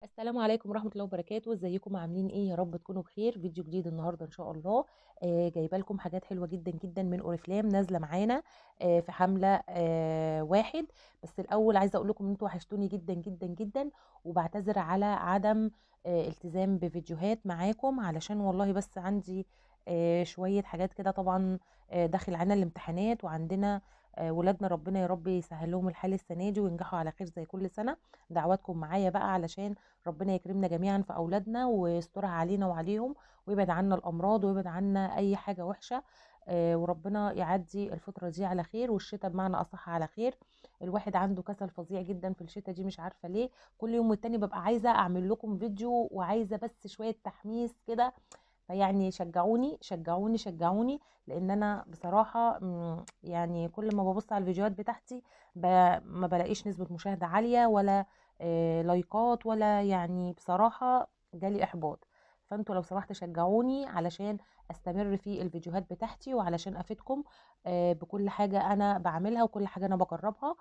السلام عليكم ورحمة الله وبركاته. ازيكم عاملين ايه؟ يا رب تكونوا بخير. فيديو جديد النهارده ان شاء الله. جايبه لكم حاجات حلوة جدا جدا من اوريفلام نازله معانا في حمله واحد. بس الاول عايزه اقول لكم ان انتوا وحشتوني جدا جدا جدا، وبعتذر على عدم التزام بفيديوهات معاكم، علشان والله بس عندي شوية حاجات كده. طبعا داخل علينا الامتحانات، وعندنا ولادنا ربنا يا رب يسهل لهم الحال السنة دي وينجحوا على خير زي كل سنة. دعواتكم معايا بقى علشان ربنا يكرمنا جميعا في اولادنا ويسترها علينا وعليهم، ويبعد عنا الامراض ويبعد عنا اي حاجة وحشة، وربنا يعدي الفترة دي على خير، والشتاء بمعنى اصح على خير. الواحد عنده كسل فظيع جدا في الشتاء دي، مش عارفه ليه. كل يوم والتاني ببقى عايزه اعمل لكم فيديو وعايزه بس شوية تحميس كده، فيعني شجعوني شجعوني شجعوني، لان انا بصراحة يعني كل ما ببص على الفيديوهات بتاعتي ما بلاقيش نسبه مشاهده عالية ولا لايكات ولا، يعني بصراحة جالي احباط. فانتوا لو سمحتوا شجعوني علشان استمر في الفيديوهات بتاعتي، وعلشان افيدكم بكل حاجة انا بعملها وكل حاجة انا بجربها.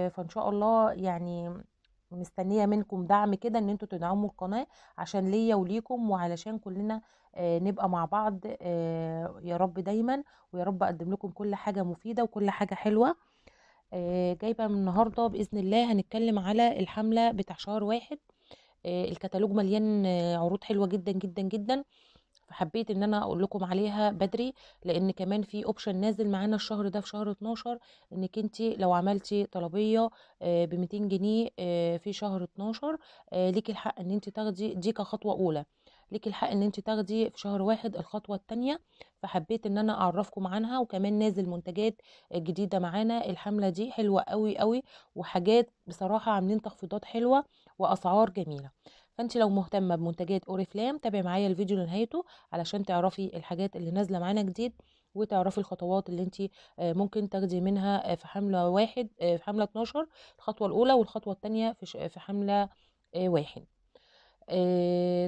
فان شاء الله يعني مستنيه منكم دعم كده، ان انتوا تدعموا القناة عشان ليا وليكم، وعلشان كلنا نبقى مع بعض يا رب دايما، ويا رب اقدم لكم كل حاجة مفيدة وكل حاجة حلوة. جايبه من النهارده باذن الله هنتكلم على الحملة بتاع شهر واحد. الكتالوج مليان عروض حلوة جدا جدا جدا، فحبيت ان انا اقول لكم عليها بدري، لان كمان في option نازل معانا الشهر ده في شهر 12، انك انت لو عملتي طلبية ب 200 جنيه في شهر 12، ليكي الحق ان انت تاخدي دي كخطوه اولى، ليكي الحق ان انت تاخدي في شهر واحد الخطوة الثانية. فحبيت ان انا اعرفكم عنها. وكمان نازل منتجات جديدة معانا الحملة دي، حلوة قوي قوي، وحاجات بصراحة عاملين تخفيضات حلوة واسعار جميلة. فانت لو مهتمة بمنتجات اوريفلام تابعي معايا الفيديو لنهايته علشان تعرفي الحاجات اللي نازله معانا جديد، وتعرفي الخطوات اللي انت ممكن تاخدي منها في حمله واحد، في حمله 12 الخطوة الاولى، والخطوة الثانية في حمله واحد.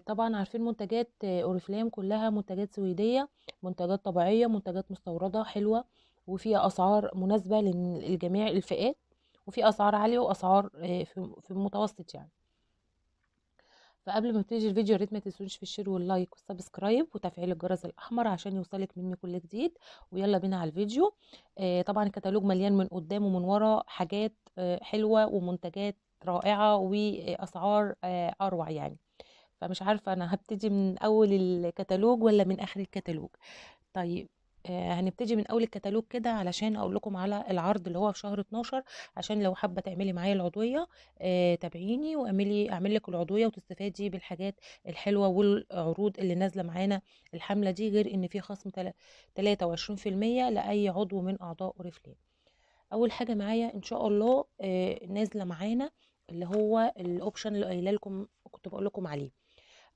طبعا عارفين منتجات اوريفلام كلها منتجات سويديه، منتجات طبيعية، منتجات مستورده حلوة، وفيها اسعار مناسبة لجميع الفئات، وفي اسعار عالية واسعار في المتوسط يعني. فقبل ما تبتدي الفيديو يا ريت ما تنسونش في ال share وال like وال subscribe وتفعيل الجرس الاحمر عشان يوصلك مني كل جديد. ويلا بينا على الفيديو. طبعا الكتالوج مليان من قدام ومن ورا حاجات حلوة ومنتجات رائعة واسعار اروع يعني. فمش عارفه انا هبتدي من اول الكتالوج ولا من اخر الكتالوج. طيب هنبتدي من اول الكتالوج كده علشان اقول لكم على العرض اللي هو في شهر 12، عشان لو حابة تعملي معايا العضوية تابعيني واعملي اعمل لك العضوية وتستفادي بالحاجات الحلوة والعروض اللي نازله معانا الحملة دي، غير ان في خصم 23% لاي عضو من اعضاء اوريفلام. اول حاجة معايا ان شاء الله نازله معانا اللي هو ال option اللي قايله لكم كنت بقول لكم عليه.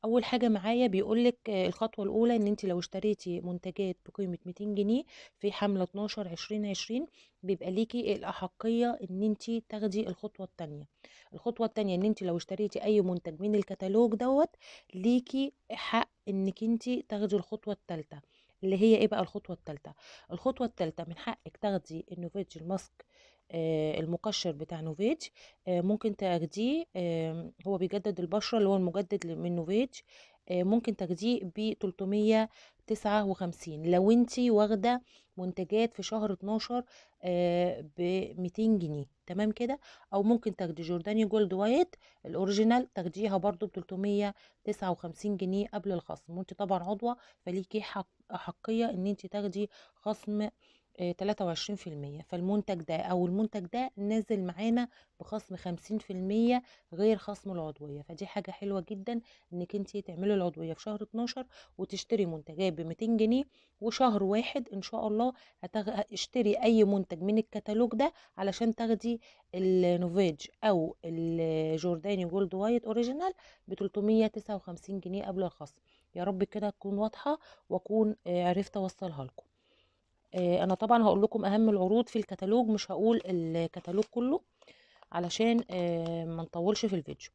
اول حاجة معايا بيقولك الخطوة الاولى ان انت لو اشتريتي منتجات بقيمة 200 جنيه في حمله 12 2020 بيبقى ليكي الاحقيه ان انت تاخدي الخطوة الثانية. الخطوة الثانية ان انت لو اشتريتي اي منتج من الكتالوج دوت ليكي حق انك انت تاخدي الخطوة الثالثة، اللي هي ايه بقى الخطوة الثالثة؟ الخطوة الثالثة من حقك تاخدي النوفيج الماسك المقشر بتاع نوفيج، ممكن تاخديه، هو بيجدد البشرة اللي هو المجدد من نوفيج، ممكن تاخديه ب 359 لو انتي واخده منتجات في شهر 12 ب 200 جنيه، تمام كده. او ممكن تاخدي جورداني Gold White ال original تاخديها برضو ب 359 جنيه قبل الخصم، وانت طبعا عضوة فليكي احقية ان انت تاخدي خصم 23%. فالمنتج ده او المنتج ده نازل معانا بخصم 50% غير خصم العضوية، فدي حاجة حلوة جدا انك انت تعملي العضوية في شهر 12 وتشتري منتجات ب 200 جنيه، وشهر واحد ان شاء الله هتشتري اي منتج من الكتالوج ده علشان تاخدي النوفيج او الجورداني Gold White original ب 359 جنيه قبل الخصم. يا رب كده تكون واضحة واكون عرفت اوصلها لكم. انا طبعا هقول لكم اهم العروض في الكتالوج، مش هقول الكتالوج كله علشان ما نطولش في الفيديو.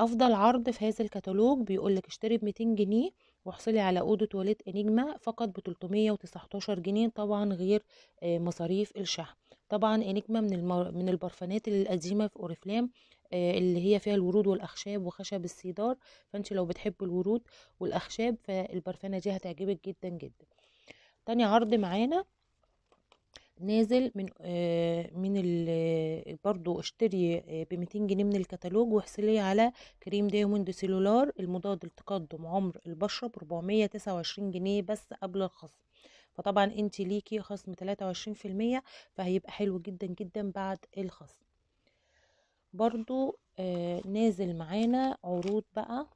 افضل عرض في هذا الكتالوج بيقول لك اشتري ب 200 جنيه واحصلي على eau de toilette انجما فقط ب 319 جنيه، طبعا غير مصاريف الشحن. طبعا انجما من البرفانات القديمة في اوريفلام، اللي هي فيها الورود والاخشاب وخشب السيدار. فانت لو بتحبي الورود والاخشاب فالبرفانه دي هتعجبك جدا جدا. تاني عرض معانا نازل من من برضو اشتري ب200 جنيه من الكتالوج واحصلي على كريم دايموند سيلولار المضاد لتقدم عمر البشرة ب429 جنيه بس قبل الخصم. فطبعا انت ليكي خصم 23%، فهيبقى حلو جدا جدا بعد الخصم. برضو نازل معانا عروض بقى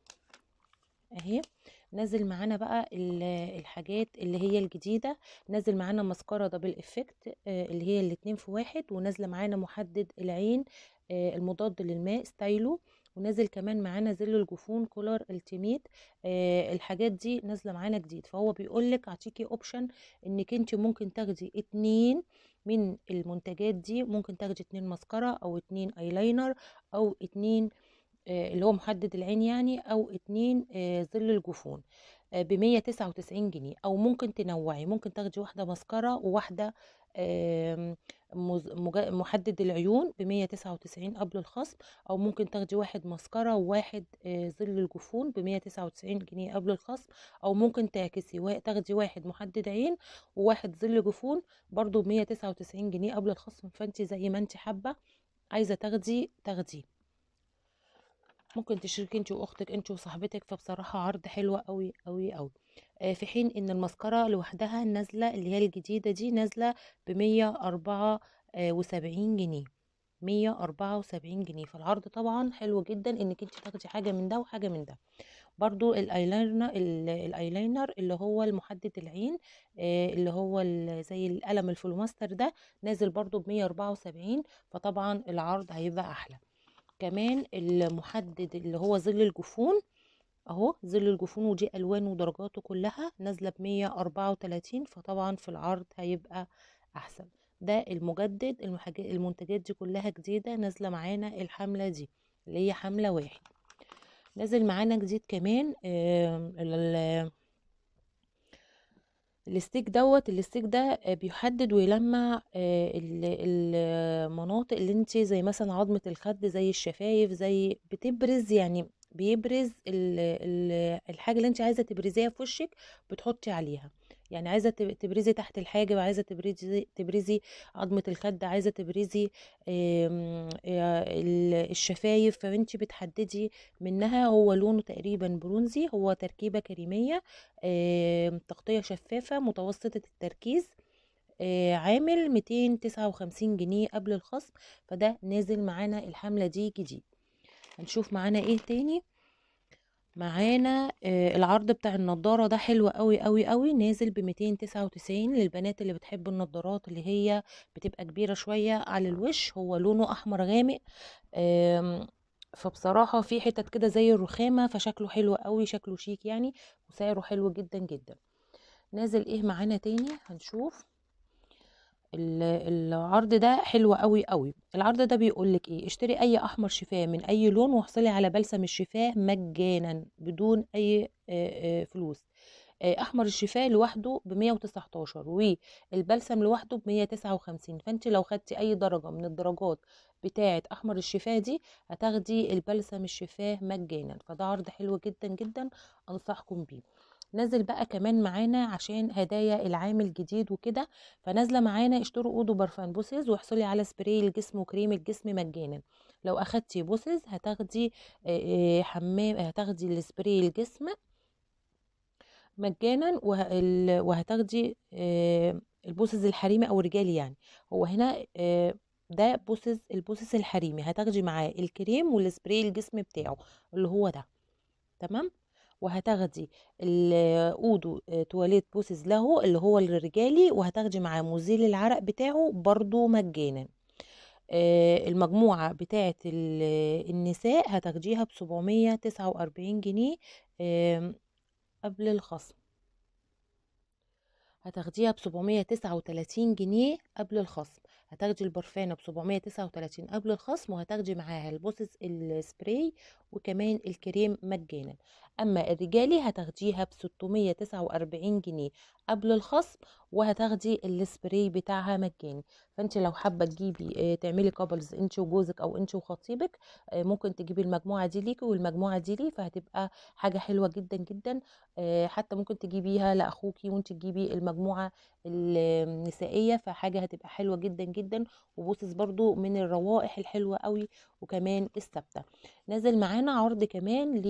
اهي، نازل معانا بقى الحاجات اللي هي الجديدة. نازل معانا ماسكارا double effect اللي هي الاتنين في واحد، ونازلة معانا محدد العين المضاد للماء ستايلو، ونازل كمان معانا ظل الجفون Color Ultimate. الحاجات دي نازله معانا جديد. فهو بيقولك اعطيكي option انك انت ممكن تاخدي 2 من المنتجات دي، ممكن تاخدي 2 ماسكارا او 2 ايلاينر او 2 اللي هو محدد العين يعني، او 2 ظل الجفون ب199 جنيه. او ممكن تنوعي، ممكن تاخدي واحدة ماسكارا وواحدة محدد العيون ب199 قبل الخصم، او ممكن تاخدي واحد ماسكارا وواحد ظل الجفون ب199 جنيه قبل الخصم، او ممكن تعكسي تاخدي واحد محدد عين وواحد ظل جفون برضو ب199 جنيه قبل الخصم. فانت زي ما انت حابة، عايزه تاخدي تاخدي، ممكن تشاركي انت واختك انت وصاحبتك. فبصراحة عرض حلو قوي قوي قوي. في حين ان المسكره لوحدها نازله اللي هي الجديدة دي نازله ب174 جنيه، 174 جنيه. فالعرض طبعا حلو جدا انك انت تاخدي حاجة من ده وحاجه من ده. برضو الايلاينر اللي هو المحدد العين اللي هو زي القلم الفلوماستر ده نازل برضو ب174، فطبعا العرض هيبقى احلى. كمان المحدد اللي هو ظل الجفون اهو، ظل الجفون ودي الوانه ودرجاته كلها نازله ب134، فطبعا في العرض هيبقى احسن. ده المجدد، المنتجات دي كلها جديدة نازله معانا الحملة دي اللي هي حمله واحد. نازل معانا جديد كمان ال stick دوت. ال stick ده بيحدد ويلمع المناطق اللي انت زي مثلا عظمة الخد، زي الشفايف، زي بتبرز يعني بيبرز الحاجة اللي انت عايزة تبرزيها في وشك بتحطي عليها. يعني عايزة تبرزي تحت الحاجب، عايزة تبرزي عظمة الخد، عايزة تبرزي الشفايف، فانت بتحددي منها. هو لونه تقريبا برونزي، هو تركيبة كريمية، تغطية شفافة متوسطة التركيز، عامل 259 جنيه قبل الخصم. فده نازل معانا الحملة دي جديد. هنشوف معانا ايه تاني. معانا العرض بتاع النضارة ده حلو قوي قوي قوي، نازل ب299 للبنات اللي بتحب النضارات اللي هي بتبقى كبيرة شوية على الوش. هو لونه احمر غامق، فبصراحة في حتت كده زي الرخامة، فشكله حلو قوي، شكله شيك يعني، وسعره حلو جدا جدا. نازل ايه معانا تاني؟ هنشوف العرض ده حلو قوي قوي. العرض ده بيقولك ايه؟ اشتري اي احمر شفاه من اي لون واحصلي على بلسم الشفاه مجانا بدون اي فلوس. احمر الشفاه لوحده ب119 والبلسم لوحده ب159، فانت لو خدتي اي درجه من الدرجات بتاعه احمر الشفاه دي هتاخدي البلسم الشفاه مجانا. فده عرض حلو جدا جدا، انصحكم بيه. نازل بقى كمان معانا عشان هدايا العام الجديد وكده، فنازله معانا اشتروا اودو برفان بوسز واحصلي على سبراي الجسم وكريم الجسم مجانا. لو اخدتي بوسز هتاخدي حمام، هتاخدي السبراي الجسم مجانا، وهتاخدي البوسز الحريمي او الرجالي. يعني هو هنا ده بوسز، البوسز الحريمي هتاخدي معاه الكريم والسبراي الجسم بتاعه اللي هو ده، تمام. وهتاخدي الاودو تواليت بوسز له اللي هو الرجالي، وهتاخدي معاه مزيل العرق بتاعه برضو مجانا. المجموعة بتاعة النساء هتاخديها ب749 جنيه قبل الخصم، هتاخديها ب739 جنيه قبل الخصم. هتاخدي البرفانة ب739 قبل الخصم، وهتاخدي معاها البوسس السبراي وكمان الكريم مجانا. اما الرجالي هتاخديها ب649 جنيه قبل الخصم، وهتاخدي السبراي بتاعها مجاني. فانت لو حابة تجيبي تعملي couples انت وجوزك او انت وخطيبك، ممكن تجيبي المجموعة دي ليكي والمجموعة دي ليه، فهتبقى حاجة حلوة جدا جدا. حتى ممكن تجيبيها لاخوكي وانت تجيبي المجموعة النسائية، فحاجه هتبقى حلوة جدا جدا. وبوسس برضو من الروائح الحلوة قوي وكمان الثابتة. نازل معانا عرض كمان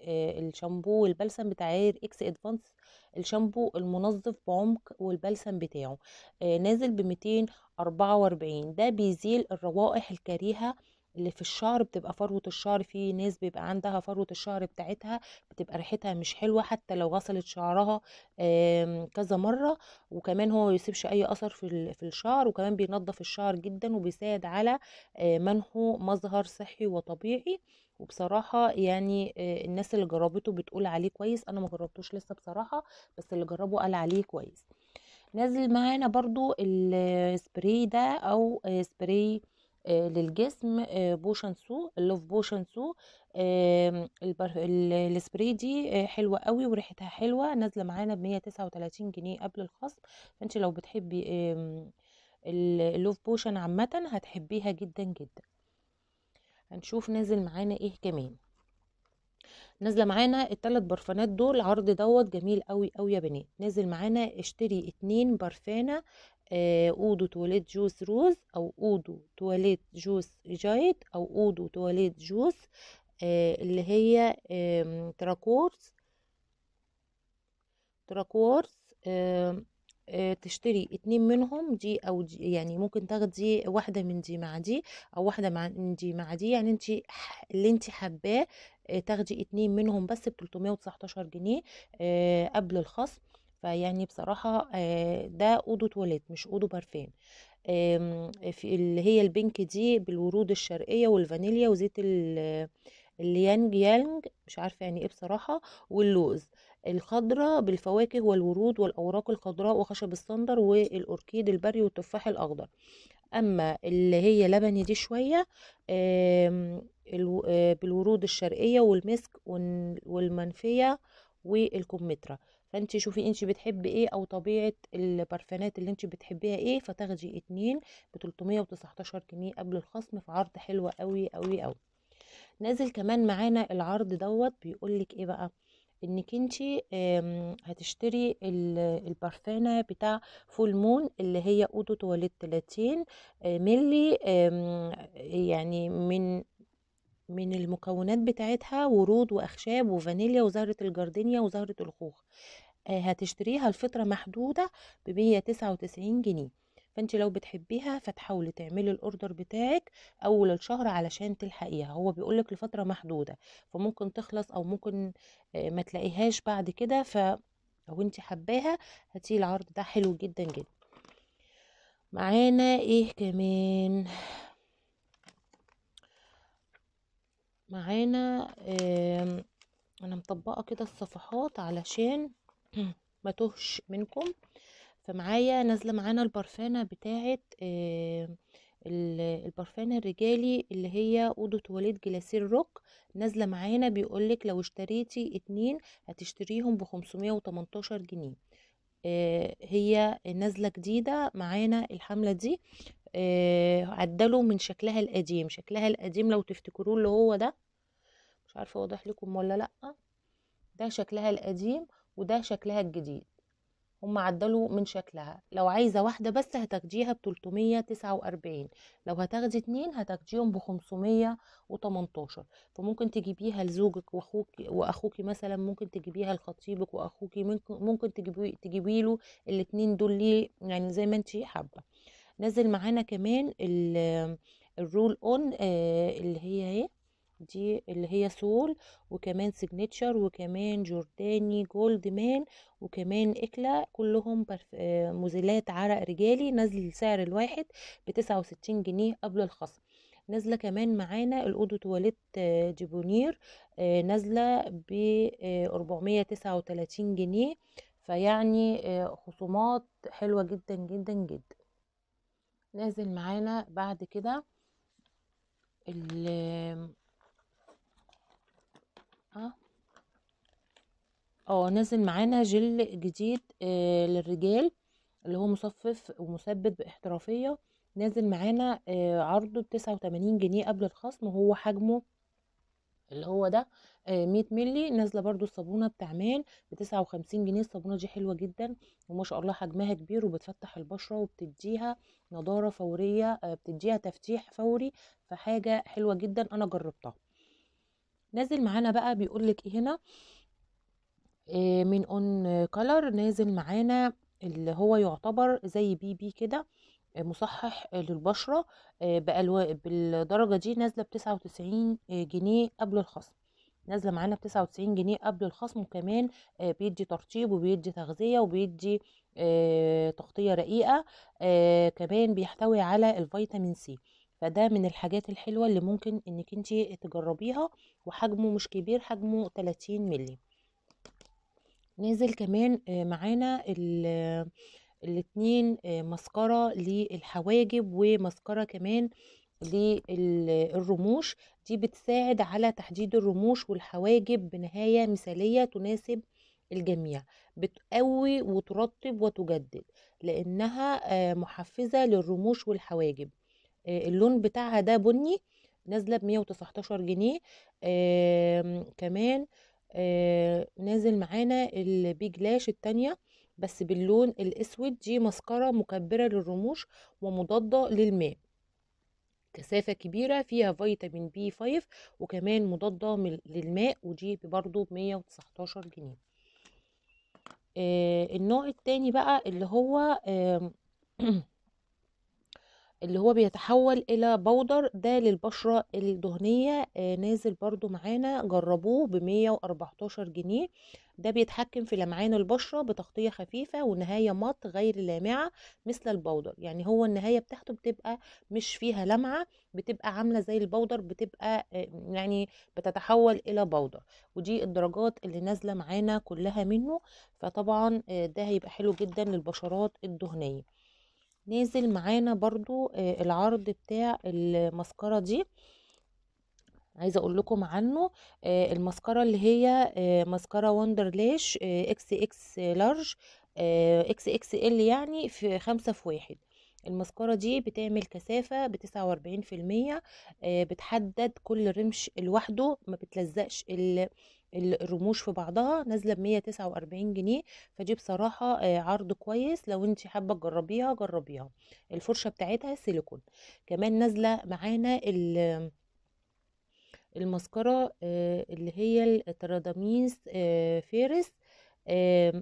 للشامبو والبلسم بتاع Hair X Advance، الشامبو المنظف بعمق والبلسم بتاعه، نازل ب 244. ده بيزيل الروائح الكريهة اللي في الشعر، بتبقى فروة الشعر، في ناس بيبقى عندها فروة الشعر بتاعتها بتبقى ريحتها مش حلوة حتى لو غسلت شعرها كذا مرة، وكمان هو ما بيسيبش اي اثر في الشعر، وكمان بينظف الشعر جدا وبيساعد على منحه مظهر صحي وطبيعي. وبصراحة يعني الناس اللي جربته بتقول عليه كويس، انا ما جربتوش لسه بصراحة، بس اللي جربه قال عليه كويس. نازل معانا برضو السبراي ده او سبراي للجسم، بوشنسو، اللوف بوشنسو. السبراي دي حلوة قوي وريحتها حلوة، نازلة معانا ب139 جنيه قبل الخصم. فانت لو بتحبي ال Love Potion عامة هتحبيها جدا جدا. هنشوف نازل معانا ايه كمان. نازله معانا الثلاث برفانات دول، عرض دوت جميل قوي قوي يا بنات. نازل معانا اشتري 2 برفانه، eau de toilette Juice Rose او eau de toilette Juice Jade او eau de toilette Juice، اللي هي تراكورس، تشتري 2 منهم دي او دي، يعني ممكن تاخدي واحدة من دي مع دي او واحدة مع دي مع دي، يعني انت اللي انت حباه، تاخدي 2 منهم بس ب 319 جنيه، قبل الخصم. فيعني بصراحة، ده eau de toilette مش eau de parfum. في اللي هي ال pink دي بالورود الشرقية والفانيليا وزيت اليانج يانج، مش عارفه يعني ايه بصراحة، واللوز. الخضراء بالفواكه والورود والاوراق الخضراء وخشب الصندر والاوركيد البري والتفاح الاخضر. اما اللي هي لبني دي شوية، بالورود الشرقية والمسك والمنفيه والكمثرى. فانت شوفي انت بتحبي ايه او طبيعة البرفانات اللي انت بتحبيها ايه، فتاخدي 2 ب 319 جنيه قبل الخصم، في عرض حلو قوي قوي قوي. نازل كمان معانا العرض دوت بيقولك ايه بقى، انك انتي هتشتري البرفانه بتاع Full Moon اللي هي eau de toilette 30 ملي، يعني من المكونات بتاعتها ورود واخشاب وفانيليا وزهرة الجاردينيا وزهرة الخوخ. هتشتريها لفترة محدودة ب199 جنيه. فانت لو بتحبيها فتحاولي تعملي ال order بتاعك اول الشهر علشان تلحقيها، هو بيقولك لفترة محدودة، فممكن تخلص او ممكن ما تلاقيهاش بعد كده. فلو انت حباها هاتي العرض ده حلو جدا جدا. معانا ايه كمان؟ معانا انا مطبقه كده الصفحات علشان ما تهش منكم. فمعايا نازله معانا البرفانه بتاعه البرفانه الرجالي اللي هي eau de toilette Glacier Rock، نازله معانا بيقولك لو اشتريتي 2 هتشتريهم ب518 جنيه. هي نازله جديدة معانا الحملة دي، عدلوا من شكلها القديم. شكلها القديم لو تفتكروه اللي هو ده، مش عارفه واضح لكم ولا لا، ده شكلها القديم وده شكلها الجديد، هم عدلوا من شكلها. لو عايزه واحدة بس هتاخديها ب349، لو هتاخدي 2 هتاخديهم ب518. فممكن تجيبيها لزوجك واخوكي مثلا، ممكن تجيبيها لخطيبك واخوكي، ممكن تجيبي له الاتنين دول ليه، يعني زي ما انتي حابة. نزل معانا كمان ال roll on، اللي هي اهي دي اللي هي Soul، وكمان Signature، وكمان Giordani Gold Man، وكمان اكلا، كلهم مزيلات عرق رجالي. نزل سعر الواحد ب69 جنيه قبل الخصم. نازله كمان معانا ال eau de toilette Debonair، نازله ب 439 جنيه. فيعني خصومات حلوة جدا جدا جدا. نازل معانا بعد كده ال نازل معانا جل جديد للرجال اللي هو مصفف ومثبت باحترافية، نازل معانا عرضه ب89 جنيه قبل الخصم، وهو حجمه اللي هو ده 100 ملي. نازله برضو الصابونه بتاع مان ب59 جنيه، الصابونه دي حلوة جدا وما شاء الله حجمها كبير، وبتفتح البشرة وبتديها نضاره فورية، بتديها تفتيح فوري، فحاجه حلوة جدا انا جربتها. نازل معانا بقى بيقولك ايه هنا، من On Color نازل معانا اللي هو يعتبر زي BB كده، مصحح للبشرة، بالدرجة دي نازلة ب99 جنيه قبل الخصم، نازلة معانا ب99 جنيه قبل الخصم. وكمان بيدي ترطيب وبيدي تغذية وبيدي تغطية رقيقة، كمان بيحتوي على الفيتامين سي، فده من الحاجات الحلوة اللي ممكن انك انتي تجربيها. وحجمه مش كبير، حجمه 30 ملي. نازل كمان معانا الاتنين مسكرة للحواجب ومسكرة كمان للرموش، دي بتساعد على تحديد الرموش والحواجب بنهاية مثالية تناسب الجميع، بتقوي وترطب وتجدد لأنها محفزة للرموش والحواجب. اللون بتاعها ده بني، نازلة ب119 جنيه. كمان نازل معانا البيج لاش التانية بس باللون الاسود، دي مسكرة مكبرة للرموش ومضادة للماء، كثافة كبيرة، فيها فيتامين بي 5 وكمان مضادة للماء، ودي برضو ب119 جنيه. النوع التاني بقى اللي هو بيتحول الى powder، ده للبشرة الدهنية، نازل برضو معانا، جربوه ب114 جنيه. ده بيتحكم في لمعان البشرة بتغطية خفيفة ونهاية matte غير لامعة مثل ال powder، يعني هو النهاية بتاعته بتبقى مش فيها لمعة، بتبقى عاملة زي ال powder، بتبقى يعني بتتحول الى powder. ودي الدرجات اللي نازلة معانا كلها منه، فطبعا ده هيبقى حلو جدا للبشرات الدهنية. نازل معانا برضو العرض بتاع المسكرة دي، عايزة اقول لكم عنه. المسكرة اللي هي مسكرة وندر لاش اكس اكس لارج، اكس اكس ال، يعني في 5 في 1. المسكرة دي بتعمل كثافة ب49%، بتحدد كل رمش لوحده، ما بتلزقش الرموش في بعضها، نازلة ب149 جنيه. فدي بصراحة عرض كويس، لو انت حابة تجربيها جربيها. الفرشة بتاعتها سيليكون. كمان نازلة معانا المسكرة اللي هي التراداميس فيرس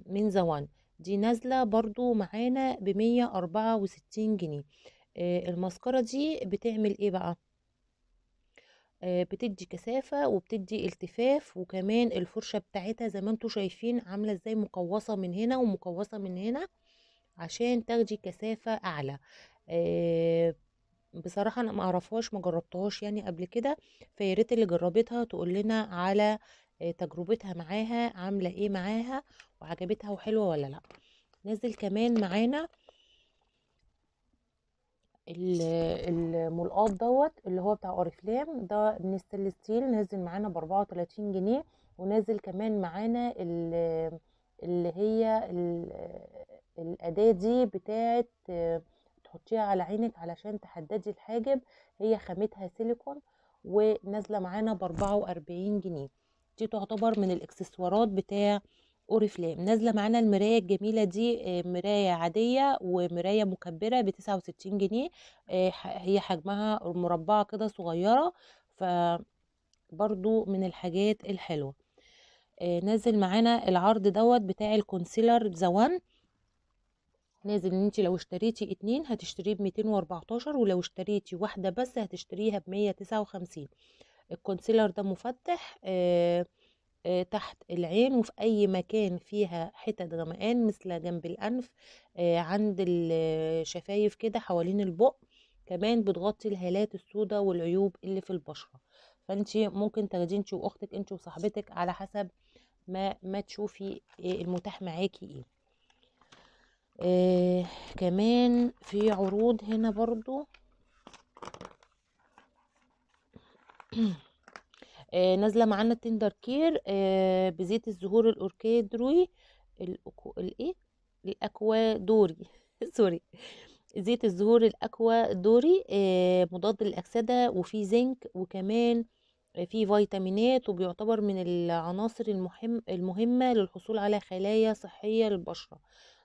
من زوان، دي نازلة برضو معانا ب164 جنيه. المسكرة دي بتعمل ايه بقى؟ بتدي كثافة وبتدي التفاف، وكمان الفرشة بتاعتها زي ما انتوا شايفين عاملة ازاي، مقوصة من هنا ومقوصة من هنا عشان تاخدي كثافة اعلى. بصراحة انا ما اعرفهاش، ما جربتهاش يعني قبل كده، فياريت اللي جربتها تقول لنا على تجربتها معاها، عاملة ايه معاها وعجبتها وحلوة ولا لا. نزل كمان معانا الملقاط دوت اللي هو بتاع اوريفلام ده من stainless steel، نازل معانا ب34 جنيه. ونازل كمان معانا اللي هي الاداة دي بتاعت تحطيها على عينك علشان تحددي الحاجب، هي خامتها سيليكون ونازلة معانا ب44 جنيه. دي تعتبر من الاكسسوارات بتاع اوريفلام. نازله معانا المراية الجميلة دي، مراية عادية ومرايه مكبره ب69 جنيه، هي حجمها مربعه كده صغيرة، فبرضو من الحاجات الحلوة. نازل معانا العرض دوت بتاع ال concealer The One، نازل ان انت لو اشتريتي 2 هتشتريه ب214، ولو اشتريتي واحدة بس هتشتريها ب159. ال concealer ده مفتح تحت العين وفي اي مكان فيها حتت غمقان، مثل جنب الانف، عند الشفايف كده، حوالين البق، كمان بتغطي الهالات السوداء والعيوب اللي في البشرة. فانتي ممكن تاخديه انتي واختك، انتي وصاحبتك، على حسب ما تشوفي المتاح معاكي ايه. كمان في عروض هنا برضو. نازله معانا ال Tender Care بزيت الزهور الاوركيدروي الايه الاكوادوري sorry، زيت الزهور الاكوادوري، مضاد للاكسده وفيه زنك وكمان فيه فيتامينات، وبيعتبر من العناصر المهمة للحصول على خلايا صحية للبشره.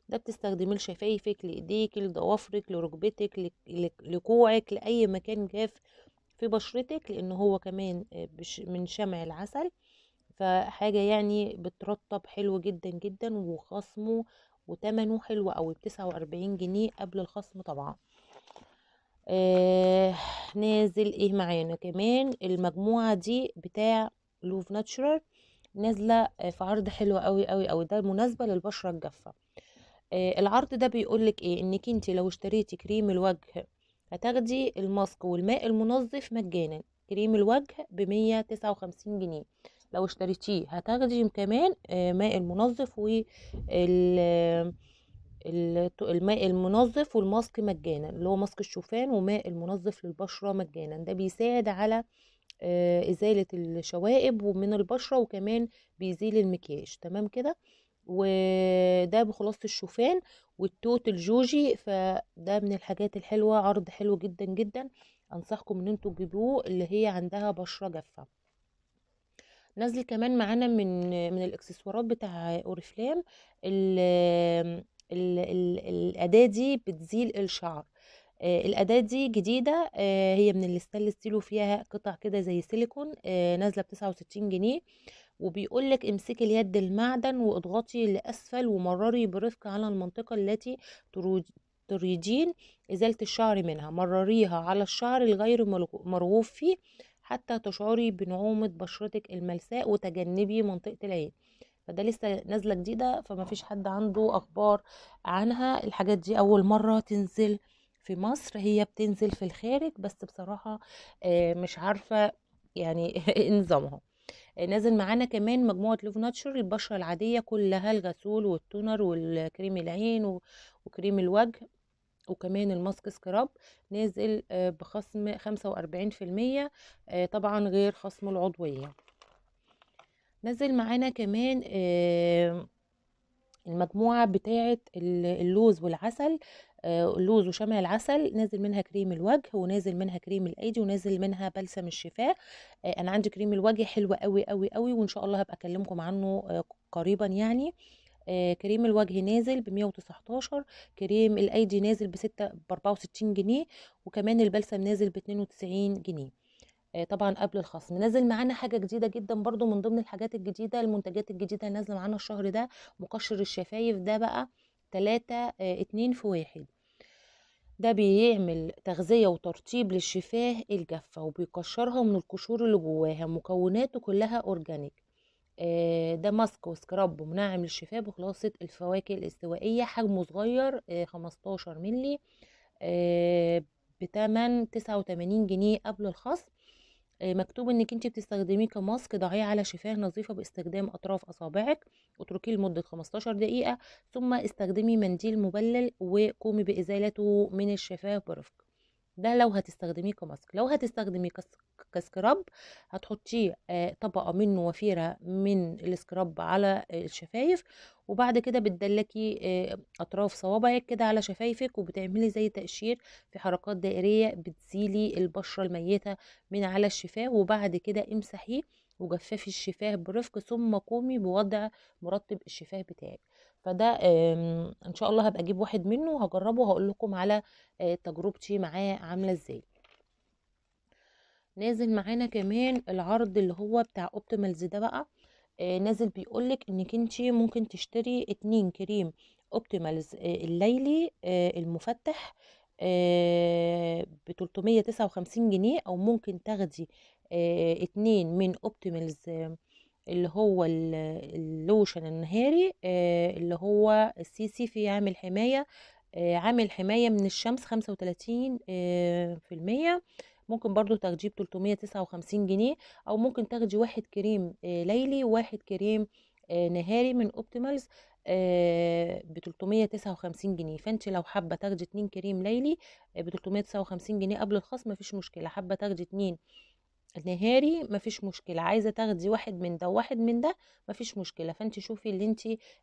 ده بتستخدميه لشفايفك، لايديك، لضوافرك، لركبتك، لكوعك، لاي مكان جاف في بشرتك، لان هو كمان من شمع العسل، فحاجه يعني بترطب حلو جدا جدا، وخصمه وتمنه حلو قوي ب49 جنيه قبل الخصم طبعا. نازل ايه معانا كمان؟ المجموعة دي بتاع لوف ناتشورال نازله في عرض حلو قوي قوي قوي، ده مناسبة للبشره الجافه. العرض ده بيقولك ايه؟ انك انت لو اشتريتي كريم الوجه هتاخدي الماسك والماء المنظف مجانا. كريم الوجه ب159 جنيه، لو اشتريتيه هتاخدي كمان ماء المنظف الماء المنظف والماسك مجانا، اللي هو ماسك الشوفان وماء المنظف للبشرة مجانا. ده بيساعد على ازالة الشوائب ومن البشرة، وكمان بيزيل المكياج، تمام كده. وده بخلاصة الشوفان والتوت الجوجي، فده من الحاجات الحلوة، عرض حلو جدا جدا، انصحكم ان انتوا تجيبوه اللي هي عندها بشرة جافة. نزل كمان معانا من الاكسسوارات بتاع اوريفلام ال ال ال الاداة دي بتزيل الشعر. الاداة دي جديدة، هي من ال stainless steel وفيها قطع كده زي سيليكون، نازلة ب69 جنيه. وبيقولك امسكي اليد المعدن واضغطي لاسفل ومرري برفق على المنطقة التي تريدين ازالة الشعر منها، مرريها على الشعر الغير مرغوب فيه حتى تشعري بنعومة بشرتك الملساء وتجنبي منطقة العين. فده لسه نازلة جديدة، فما فيش حد عنده اخبار عنها. الحاجات دي اول مرة تنزل في مصر، هي بتنزل في الخارج بس بصراحة مش عارفة يعني نظامها. نازل معانا كمان مجموعة لوف ناتشر البشرة العادية كلها، الغسول وال toner والكريم العين وكريم الوجه وكمان الماسك scrub، نازل بخصم 45%، طبعا غير خصم العضوية. نازل معانا كمان المجموعة بتاعة اللوز والعسل، اللوز وشمع العسل، نازل منها كريم الوجه ونازل منها كريم الايدي ونازل منها بلسم الشفاه. انا عندي كريم الوجه حلو قوي قوي قوي، وان شاء الله هبقى اكلمكم عنه قريبا يعني. كريم الوجه نازل ب119، كريم الايدي نازل ب64 جنيه، وكمان البلسم نازل ب92 جنيه، طبعا قبل الخصم. نازل معانا حاجة جديدة جدا برضو من ضمن الحاجات الجديدة، المنتجات الجديدة نازله معانا الشهر ده، مقشر الشفايف ده بقى 3 2 في 1، ده بيعمل تغذية وترطيب للشفاه الجافه وبيقشرها من القشور اللي جواها، مكوناته كلها organic. ده ماسك و scrub منعم للشفاه بخلاصه الفواكه الاستوائيه، حجمه صغير 15 ملي، بتمن 89 جنيه قبل الخصم. مكتوب انك انت بتستخدميه كماسك، ضعيه على شفاه نظيفة باستخدام اطراف اصابعك، اتركيه لمدة 15 دقيقة، ثم استخدمي منديل مبلل وقومي بازالته من الشفاه برفق. ده لو هتستخدميه كماسك. لو هتستخدميه ك scrub هتحطيه طبقه منه وفيرة من ال scrub على الشفايف، وبعد كده بتدلكي اطراف صوابعك كده على شفايفك، وبتعملي زي تقشير في حركات دائريه، بتزيلي البشرة الميتة من على الشفاه، وبعد كده امسحيه وجففي الشفاه برفق، ثم قومي بوضع مرطب الشفاه بتاعك. فده ان شاء الله هبقى اجيب واحد منه وهجربه وهقول لكم على تجربتي معاه عامله ازاي. نازل معانا كمان العرض اللي هو بتاع اوبتيمالز ده بقى، نازل بيقولك انك انتي ممكن تشتري 2 كريم اوبتيمالز الليلي المفتح ب 359 جنيه، او ممكن تاخدي 2 من اوبتيمالز اللي هو اللوشن النهاري اللي هو ال CC، فيه عامل حماية، عامل حماية من الشمس 35%، ممكن برضو تاخديه ب 359 جنيه، او ممكن تاخدي واحد كريم ليلي وواحد كريم نهاري من اوبتيمالز ب 359 جنيه. فانت لو حابة تاخدي 2 كريم ليلي ب 359 جنيه قبل الخصم مفيش مشكلة، حابة تاخدي 2 نهاري مفيش مشكلة، عايزه تاخدي واحد من ده وواحد من ده مفيش مشكلة. فانت شوفي اللي انت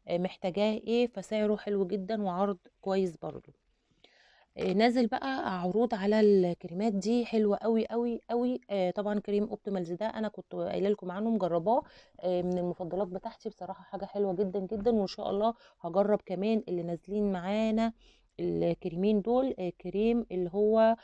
محتاجاه ايه، فسعره حلو جدا وعرض كويس برضو. نازل بقى عروض على الكريمات دي حلوة قوي قوي قوي. طبعا كريم Optimals ده انا كنت قايله لكم عنه، مجرباه، من المفضلات بتاعتي بصراحة، حاجة حلوة جدا جدا. وان شاء الله هجرب كمان اللي نازلين معانا الكريمين دول، كريم اللي هو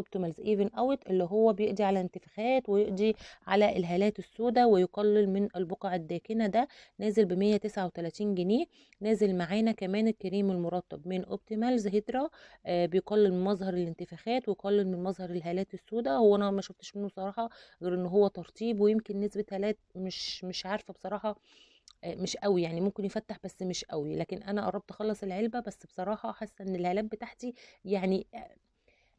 Optimals Even Out اللي هو بيقضي على انتفاخات ويقضي على الهالات السوداء ويقلل من البقع الداكنة، ده نازل ب 139 جنيه. نازل معانا كمان الكريم المرطب من Optimals Hydra، بيقلل من مظهر الانتفاخات ويقلل من مظهر الهالات السوداء. هو انا ما شفتش منه صراحة غير ان هو ترطيب، ويمكن نسبه هالات مش عارفه بصراحة، مش قوي يعني، ممكن يفتح بس مش قوي. لكن انا قربت اخلص العلبة، بس بصراحة حاسه ان الهالات بتاعتي يعني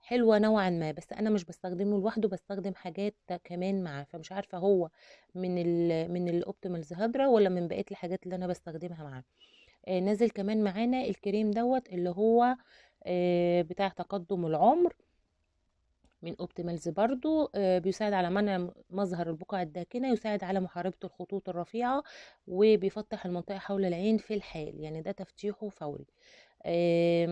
حلوة نوعا ما، بس انا مش بستخدمه لوحده، بستخدم حاجات كمان معاه، فمش عارفه هو من ال Optimals Hydra ولا من بقية الحاجات اللي انا بستخدمها معاه. نازل كمان معانا الكريم دوت اللي هو بتاع تقدم العمر من Optimals برضو، بيساعد على منع مظهر البقع الداكنة، يساعد على محاربة الخطوط الرفيعة، وبيفتح المنطقة حول العين في الحال، يعني ده تفتيحه فوري.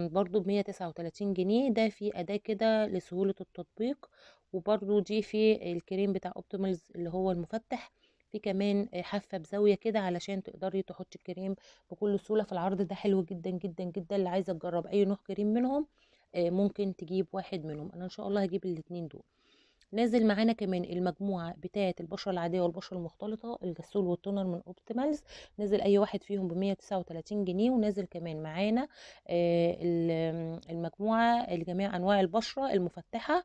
برضو ب139 جنيه. ده في اداه كده لسهوله التطبيق. وبرضو دي في الكريم بتاع Optimals اللي هو المفتح، في كمان حافة بزاوية كده علشان تقدري تحطي الكريم بكل سهولة. في العرض ده حلو جدا جدا جدا، اللي عايزه تجرب اي نوع كريم منهم ممكن تجيب واحد منهم. انا ان شاء الله هجيب الاتنين دول. نازل معانا كمان المجموعة بتاعه البشرة العادية والبشره المختلطة، الغسول وال toner من Optimals، نازل اي واحد فيهم ب 139 جنيه. ونازل كمان معانا المجموعة لجميع انواع البشرة المفتحه،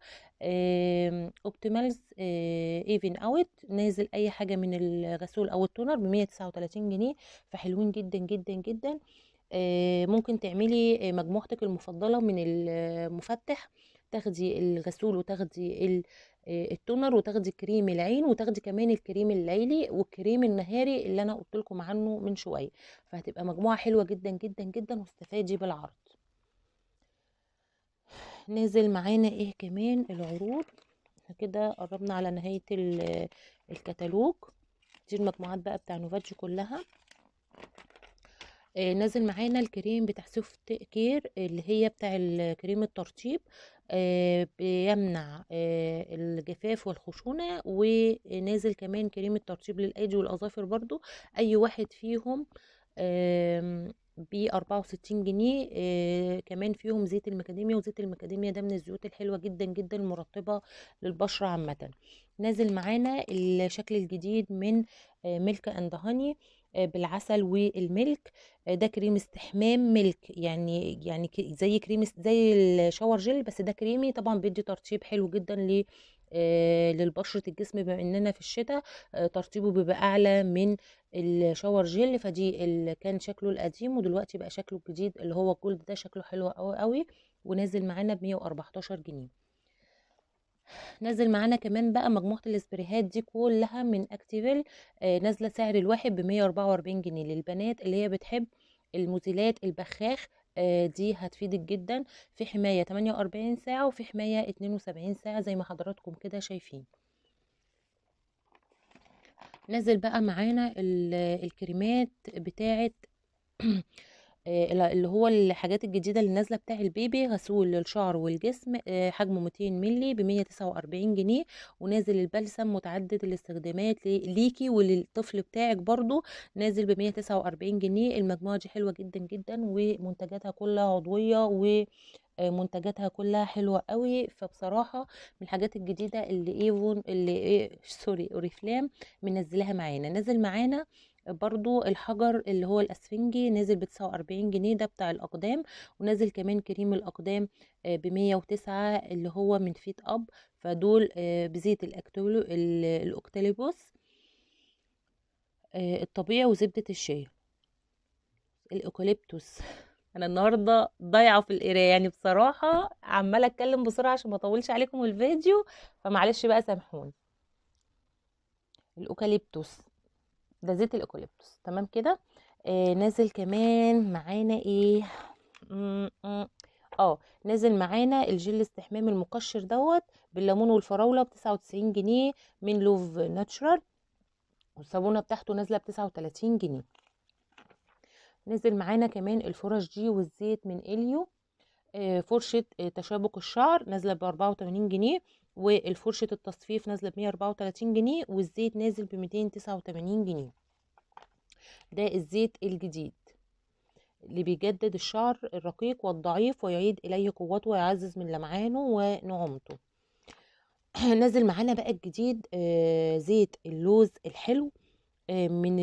Optimals Even Out، نازل اي حاجة من الغسول او ال toner ب 139 جنيه. فحلوين جدا جدا جدا. ممكن تعملي مجموعتك المفضلة من المفتح، تاخدي الغسول وتاخدي ال toner وتاخدي كريم العين وتاخدي كمان الكريم الليلي والكريم النهاري اللي انا قلت لكم عنه من شوية، فهتبقى مجموعة حلوة جدا جدا جدا واستفادي بالعرض. نازل معانا ايه كمان العروض؟ احنا كده قربنا على نهاية الكتالوج. دي المجموعات بقى بتاع نوفاج كلها. نازل معانا الكريم بتاع Soft Care اللي هي بتاع الكريم الترطيب، بيمنع الجفاف والخشونة. ونازل كمان كريم الترطيب للأيدي والأظافر برضو، أي واحد فيهم ب 64 جنيه. كمان فيهم زيت المكاديميا، وزيت المكاديميا ده من الزيوت الحلوة جدا جدا المرطبة للبشرة عامة. نازل معانا الشكل الجديد من Milk and Honey بالعسل والملك، ده كريم استحمام milk، يعني زي كريم زي ال shower gel، بس ده كريمي طبعا، بيدي ترطيب حلو جدا للبشرة الجسم، بما اننا في الشتاء ترطيبه بيبقى اعلى من ال shower gel. فدي اللي كان شكله القديم ودلوقتي بقى شكله الجديد اللي هو ال gold، ده شكله حلو قوي قوي، ونازل معانا ب 114 جنيه. نازل معانا كمان بقى مجموعة الاسبريهات دي كلها من اكتيفيل، نازلة سعر الواحد ب 144 جنيه للبنات اللي هي بتحب المزيلات البخاخ، دي هتفيدك جدا، في حماية 48 ساعة وفي حماية 72 ساعة زي ما حضراتكم كده شايفين. نازل بقى معانا الكريمات بتاعت اللي هو الحاجات الجديدة اللي نازلة بتاع البيبي، غسول للشعر والجسم، حجمه 200 ملي ب 149 جنيه. ونازل البلسم متعدد الاستخدامات ليكي وللطفل بتاعك برضو، نازل ب 149 جنيه. المجموعة دي حلوة جدا جدا، ومنتجاتها كلها عضوية ومنتجاتها كلها حلوة قوي. فبصراحة من الحاجات الجديدة اللي ايفون اللي إيه sorry اوريفلام منزلها معانا. نازل معانا برضو الحجر اللي هو الاسفنجي، نازل ب 49 جنيه، ده بتاع الاقدام. ونازل كمان كريم الاقدام ب 109 اللي هو من Feet Up، فدول بزيت الاوكتاليبوس الطبيعي وزبدة الشيا الاوكاليبتوس. انا النهارده ضايعة في القراية يعني بصراحة، عماله اتكلم بسرعة عشان ما اطولش عليكم الفيديو، فمعلش بقى سامحوني. الاوكاليبتوس ده زيت الاوكاليبتوس، تمام كده. نازل كمان معانا ايه؟ نازل معانا الجل استحمام المقشر دوت بالليمون والفراوله ب99 جنيه من لوف ناتشرال، والصابونه بتاعته نازله ب39 جنيه. نزل معانا كمان الفرش دي والزيت من اليو، فرشه تشابك الشعر نازله ب84 جنيه، والفرشه التصفيف نازله ب134 جنيه، والزيت نازل ب289 جنيه. ده الزيت الجديد اللي بيجدد الشعر الرقيق والضعيف ويعيد إليه قوته ويعزز من لمعانه ونعومته. نازل معانا بقى الجديد زيت اللوز الحلو من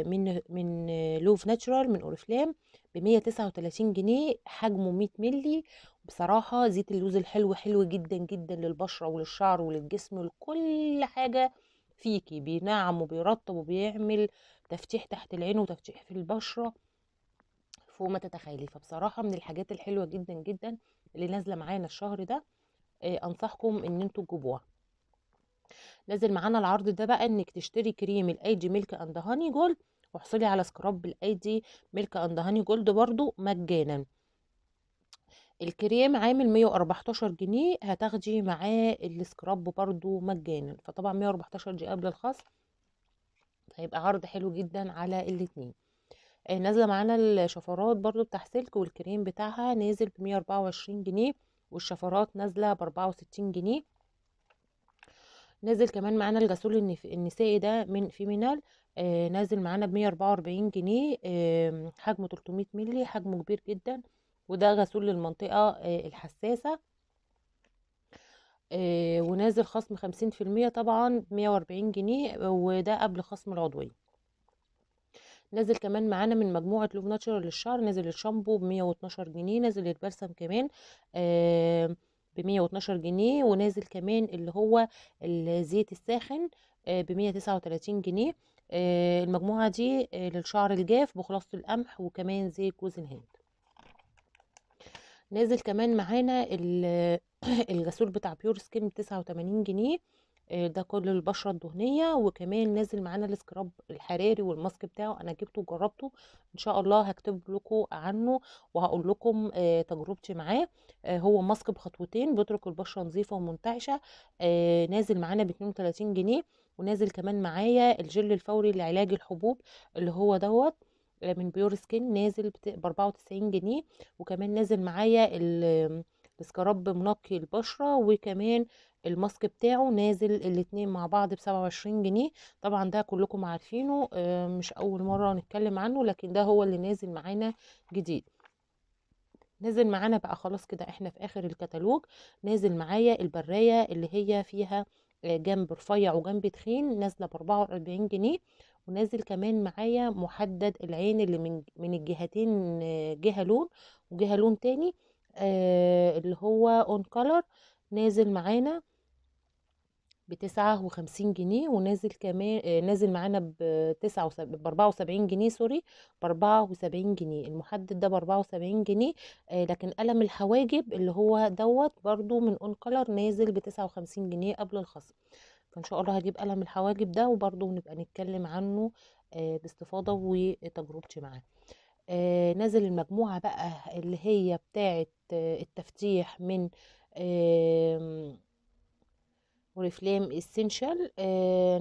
من من لوف ناتشورال من اوريفلام ب139 جنيه، حجمه 100 ملي. بصراحة زيت اللوز الحلو حلو جدا جدا للبشرة وللشعر وللجسم ولكل حاجة فيكي، بينعم وبيرطب وبيعمل تفتيح تحت العين وتفتيح في البشرة فوق ما تتخيلي. فبصراحة من الحاجات الحلوة جدا جدا اللي نازلة معانا الشهر ده، انصحكم ان انتوا تجيبوها. نازل معانا العرض ده بقى انك تشتري كريم الايدي Milk and Honey Gold واحصلي على scrub الايدي Milk and Honey Gold برضو مجانا. الكريم عامل 114 جنيه، هتاخدي معاه ال scrub برضو مجانا. فطبعا 114 دي قبل الخصم، هيبقى عرض حلو جدا على الاتنين. نازله معانا الشفرات برضو بتاع سلك، والكريم بتاعها نازل ب 124 جنيه، والشفرات نازله ب 64 جنيه. نازل كمان معانا الغسول النسائي ده من فيمينال، نازل معانا ب 144 جنيه، حجمه 300 مللي، حجمه كبير جدا، وده غسول للمنطقة الحساسة، ونازل خصم 50% طبعا 140 جنيه، وده قبل خصم العضوية. نازل كمان معانا من مجموعة لوف ناتشورال للشعر، نازل الشامبو ب 112 جنيه، نازل البلسم كمان ب 112 جنيه، ونازل كمان اللي هو الزيت الساخن ب 139 جنيه. المجموعة دي للشعر الجاف بخلاصة القمح وكمان زيت جوز الهند. نازل كمان معانا الغسول بتاع بيور سكين ب 89 جنيه، ده كل البشرة الدهنية. وكمان نازل معانا ال scrub الحراري والماسك بتاعه، انا جبته وجربته، ان شاء الله هكتب لكم عنه وهقول لكم تجربتي معاه. هو ماسك بخطوتين، بيترك البشرة نظيفة ومنتعشة، نازل معانا ب 32 جنيه. ونازل كمان معايا الجل الفوري لعلاج الحبوب اللي هو دوت من بيور سكين، نازل ب 94 جنيه. وكمان نازل معايا ال scrub منقي البشرة وكمان الماسك بتاعه، نازل الاتنين مع بعض ب 27 جنيه. طبعا ده كلكم عارفينه، مش اول مرة نتكلم عنه، لكن ده هو اللي نازل معانا جديد. نازل معانا بقى خلاص كده احنا في اخر الكتالوج. نازل معايا البراية اللي هي فيها جنب رفيع وجنب تخين، نازلة ب 44 جنيه. ونازل كمان معايا محدد العين اللي من الجهتين، جهة لون وجهة لون تاني، اللي هو اون كولر، نازل معانا ب59 جنيه. ونازل كمان نازل معانا ب74 جنيه، sorry ب74 جنيه. المحدد ده ب74 جنيه، لكن قلم الحواجب اللي هو دوت برضو من اون كولر نازل ب59 جنيه قبل الخصم. فان شاء الله هجيب قلم الحواجب ده وبرضو نبقى نتكلم عنه باستفاضة وتجربتي معاه. نازل المجموعة بقى اللي هي بتاعة التفتيح من اوريفلام Essential،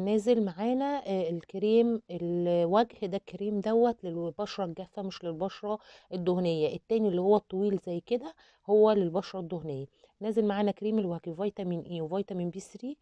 نازل معانا الكريم الوجه ده، الكريم دوت للبشرة الجافة مش للبشرة الدهنية. التاني اللي هو الطويل زي كده هو للبشرة الدهنية. نازل معانا كريم الوجه فيتامين E وفيتامين B 3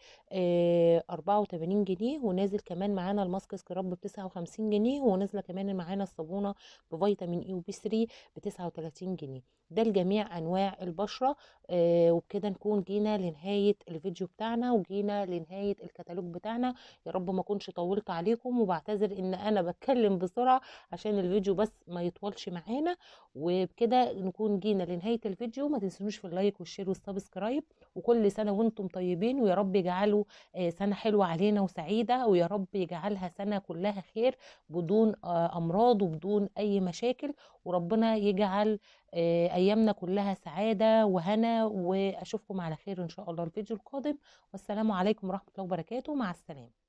84 جنيه. ونازل كمان معانا الماسك scrub ب 59 جنيه، ونازلة كمان معانا الصابونه بفيتامين E و B 3 ب 39 جنيه. ده لجميع انواع البشرة. وبكده نكون جينا لنهاية الفيديو بتاعنا وجينا لنهاية الكتالوج بتاعنا. يا رب ما اكونش طولت عليكم، وبعتذر ان انا بتكلم بسرعة عشان الفيديو بس ما يطولش معانا. وبكده نكون جينا لنهاية الفيديو. ما تنسونوش في ال like وال share وال subscribe، وكل سنة وانتم طيبين، ويا رب يجعله سنة حلوة علينا وسعيدة، ويا رب يجعلها سنة كلها خير بدون امراض وبدون اي مشاكل، وربنا يجعل ايامنا كلها سعادة وهنا. واشوفكم على خير ان شاء الله الفيديو القادم، والسلام عليكم ورحمة الله وبركاته. مع السلامة.